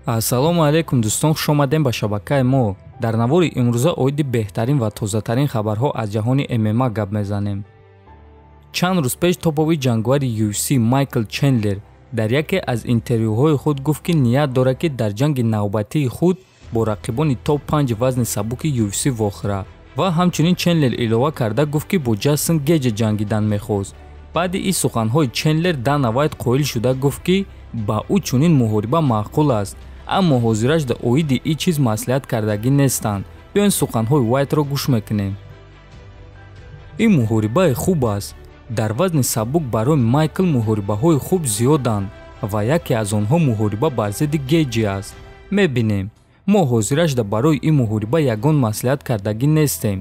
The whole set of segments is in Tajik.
Ассалому алайкум дӯстон, хуш омадем ба шабакаи мо. Дар навори имрӯза оиди беҳтарин ва тозатарин хабарҳо аз ҷаҳони ММА гап мезанем. Чанд рӯз пеш топови ҷанговари UFC Майкл Чендлер дар яке аз интервюҳои худ гуфт, ки ният дорад, ки дар ҷанги навбатии худ бо рақибони топ 5 вазни сабуки UFC вохӯрад. Ва ҳамчунин Чендлер илова карда гуфт, ки бо Ҷастин Геҷе ҷангидан мехост. Баъди ин суханҳои Чендлер Дана Вайт қоил шуда гуфт, ки ба ӯ чунин муҳориба маъқул аст, аммо ҳозираш дар оиди ин чиз маслиҳат кардагӣ нестанд. Биёин суханҳои Вайтро гӯш мекунем. Ин муҳорибаи хуб аст. Дар вазни сабук барои Майкл муҳорибаҳои хуб зиёданд ва яке аз онҳо муҳориба бар зидди Геҷи аст. Мебинем. Мо ҳозираш дар барои ин муҳориба ягон маслиҳат кардагӣ нестем,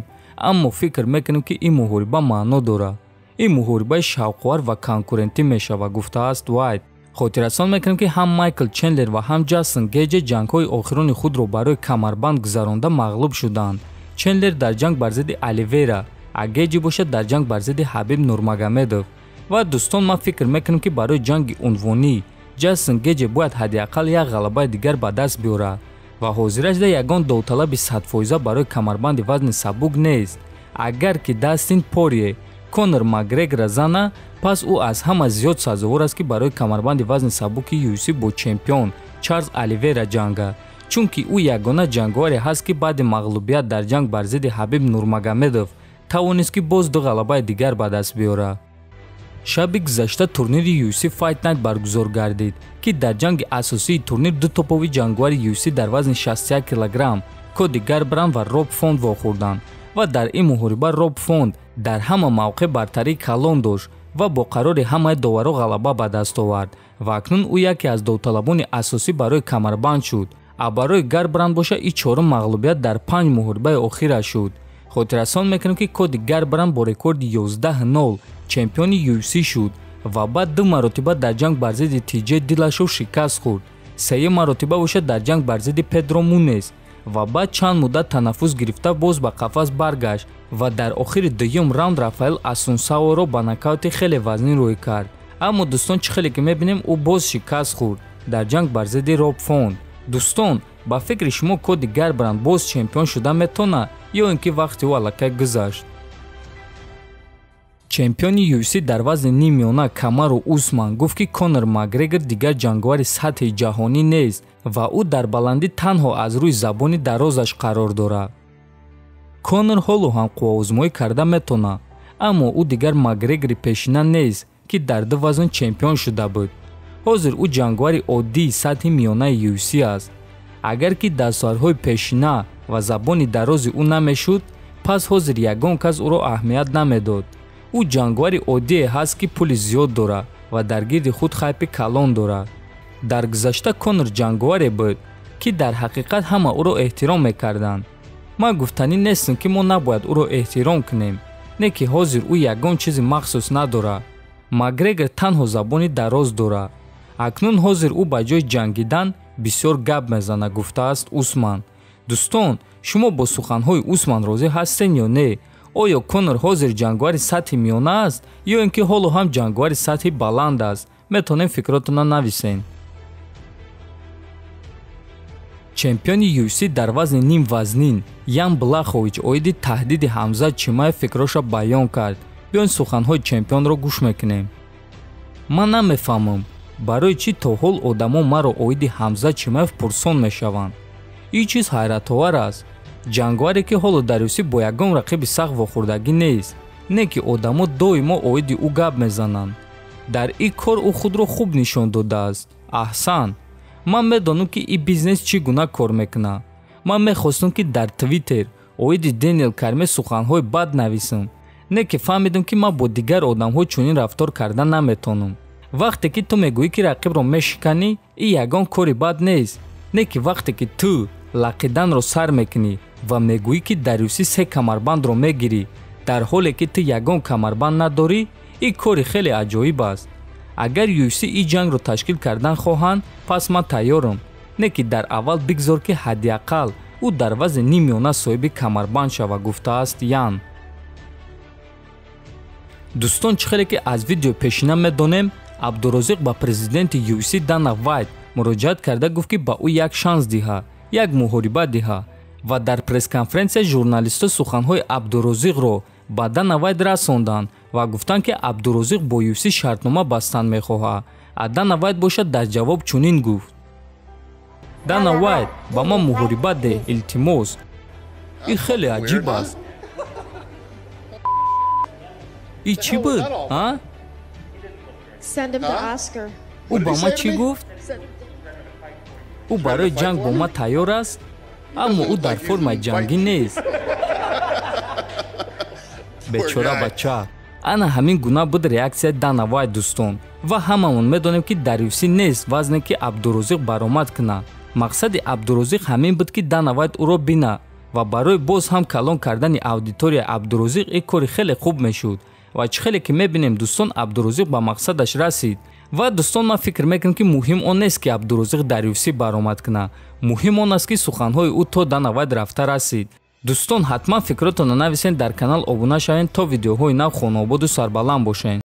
аммо фикр мекунем, ки ин муҳориба маъно дорад. Ин муҳорибаи шавқовар ва конкурентӣ мешавад, гуфтааст Вайт. Хотиррасон мекунем, ки ҳам Майкл Чендлер ва ҳам Ҷастин Геҷе ҷангҳои охирони худро барои камарбанд гузаронда мағлуб шуданд. Чендлер дар ҷанг бар зидди Оливера, а Геҷи бошад дар ҷанг бар зидди Ҳабиб Нурмагомедов. Ва дӯстон, ман фикр мекунам, ки барои ҷанги унвонӣ Ҷастин Геҷе бояд ҳадди ақал як ғалабаи дигар ба даст биёрад ва ҳозираш дар ягон довталаби 100% барои камарбанди вазни сабук нест. Агар ки Дастин Порье Конор Макгрегора зана, пас ӯ аз ҳама зиёд сазовор аст, ки барои камарбанди вазни сабуки UFC бо чемпион Чарлз Оливера ҷангад, чунки ӯ ягона ҷанговаре ҳаст, ки баъди мағлубият дар ҷанг бар зидди Ҳабиб Нурмагомедов тавонист, ки боз ду ғалабаи дигар ба даст биёрад. Шаби гузашта турнири UFC Fight Night баргузор гардид, ки дар ҷанги асосии турнир ду топови ҷанговари UFC дар вазни 61 килограмм Коди Гарбранд ва Роб Фонд вохӯрданд. Ва дар ин муҳориба Роб Фонд дар ҳама мавқеъ бартарии калон дошт ва бо қарори ҳамаи доваро ғалаба ба даст овард ва акнун ӯ яке аз довталабони асосӣ барои камарбанд шуд. А барои Гарбранд боша ин чорум мағлубият дар 5 муҳорибаи охира шуд. Хотиррасон мекунем, ки Коди Гарбранд бо рекорди 11-0 чемпиони UFC шуд ва баъд ду маротиба дар ҷанг бар зидди Тиҷе Дилашов шикаст хӯрд. Сеюм маротиба бошад дар ҷанг бар зидди Педро Мунес ва баъд чанд муддат танаффус гирифта боз ба қафас баргашт ва дар охири дуюм раунд Рафаэл Асунсаоро ба нокаути хеле вазнин рӯй кард. Аммо дӯстон, чӣ хеле ки мебинем, ӯ боз шикаст хӯрд дар ҷанг бар зидди Роб Фонд. Дӯстон, ба фикри шумо Коди Гарбранд боз чемпион шуда метавонад ё ин ки вақти ӯ аллакай гузашт? Чемпиони UFC дар вазни ниммиёна Камару Усман гуфт, ки Конор Макгрегор дигар ҷанговари сатҳи ҷаҳонӣ нест ва ӯ дар баландӣ танҳо аз рӯи забони дарозаш қарор дорад. Конор ҳоло ҳам қувваозмоӣ карда метавонад, аммо ӯ дигар Макгрегори пешина нест, ки дар ду вазн чемпион шуда буд. Ҳозир ӯ ҷанговари оддии сатҳи миёнаи UFC аст. Агар ки дастовардҳои пешина ва забони дарози ӯ намешуд, пас ҳозир ягон кас ӯро аҳамият намедод. Ӯ ҷанговари оддие ҳаст, ки пули зиёд дорад ва дар гирди худ хайпи калон дорад. Дар гузашта Конор ҷанговаре буд, ки дар ҳақиқат ҳама ӯро эҳтиром мекарданд. Ман гуфтанӣ нестам, ки мо набояд ӯро эҳтиром кунем, не ки ҳозир ӯ ягон чизи махсус надорад. Макгрегор танҳо забони дароз дорад. Акнун ҳозир ӯ ба ҷои ҷангидан бисёр гап мезанад, гуфтааст Усман. Дӯстон, шумо бо суханҳои Усман розӣ ҳастед ё не? Оё Конор ҳозир ҷанговари сатҳи миёна аст ё ин ки ҳоло ҳам ҷанговари сатҳи баланд аст? Метавонем фикротонро нависен. Чемпиони UFC дар вазни нимвазнин Ян Блахович оиди таҳдиди Ҳамзат Чимаев фикроша баён кард. Биёин суханҳои чемпионро гӯш мекунем. Ман намефаҳмам, барои чӣ то ҳол одамо маро оиди Ҳамзат Чимаев пурсон мешаванд. Ин чиз ҳайратовар аст. Ҷанговаре, ки ҳоло дар UFC бо ягон рақиби сахт вохӯрдагӣ нест, не ки одамо доимо оиди ӯ гап мезананд. Дар ин кор ӯ худро хуб нишон додааст. Аҳсан. Ман медонам, ки ин бизнес чӣ гуна кор мекунад. Ман мехостам, ки дар Твиттер оиди Дэниел Карме суханҳои бад нависам, не ки фаҳмидам, ки ман бо дигар одамҳо чунин рафтор карда наметавонам. Вақте ки ту мегӯӣ, ки рақибро мешиканӣ, ин ягон кори бад нест, не ки вақте ки ту лақиданро сар мекунӣ ва мегӯӣ, ки дар UFC се камарбандро мегирӣ, дар ҳоле ки ту ягон камарбанд надорӣ, ин кори хеле аҷоиб аст. Агар UFC ин ҷангро ташкил кардан хоҳанд, пас ман тайёрам, не ки дар аввал бигзор, ки ҳадди ақал ӯ дар вазни ниммиёна соҳиби камарбанд шавад, гуфтааст Ян. Дӯстон, чӣ хеле ки аз видеои пешина медонем, Абдурозиқ ба президенти UFC Дана Вайт Муроҷиат карда гуфт, ки ба ӯ як шанс диҳа, як муҳориба диҳа. Ва дар пресс-конференсия журналистҳо суханҳои Абдурозиқро ба Дана Вайт расонданд ва гуфтанд, ки Абдурозиқ бо UFC шартнома бастан мехоҳад. А Дана Вайт бошад дар ҷавоб чунин гуфт: «Дана Вайт, ба ман муҳориба деҳ, илтимос. Ин хеле аҷиб аст. Ин чӣ буд, а? Ӯ ба ман чӣ гуфт? Ӯ барои ҷанг бо ман тайёр аст, аммо ӯ дар формаи ҷангӣ нест. Бечора бача.» Ана ҳамин гуна буд реаксияи Дана Вайт, дӯстон. Ва ҳамамон медонем, ки дар UFC нест вазне, ки Абдурозиқ баромад кунад. Мақсади Абдурозиқ ҳамин буд, ки Дана Вайт ӯро бинад ва барои боз ҳам калон кардани аудиторияи Абдурозиқ ин кори хеле хуб мешуд. Ва чӣ хеле ки мебинем, дӯстон, Абдурозиқ ба мақсадаш расид. Ва дӯстон, ман фикр мекунам, ки муҳим он нест, ки Абдурозиқ дар UFC баромад кунад. Муҳим он аст, ки суханҳои ӯ то Дана Вайт рафта расид. Дӯстон, ҳатман фикротонро нависед, дар канал обуна шавед, то видеоҳои нав. Хонаободу сарбаланд бошед.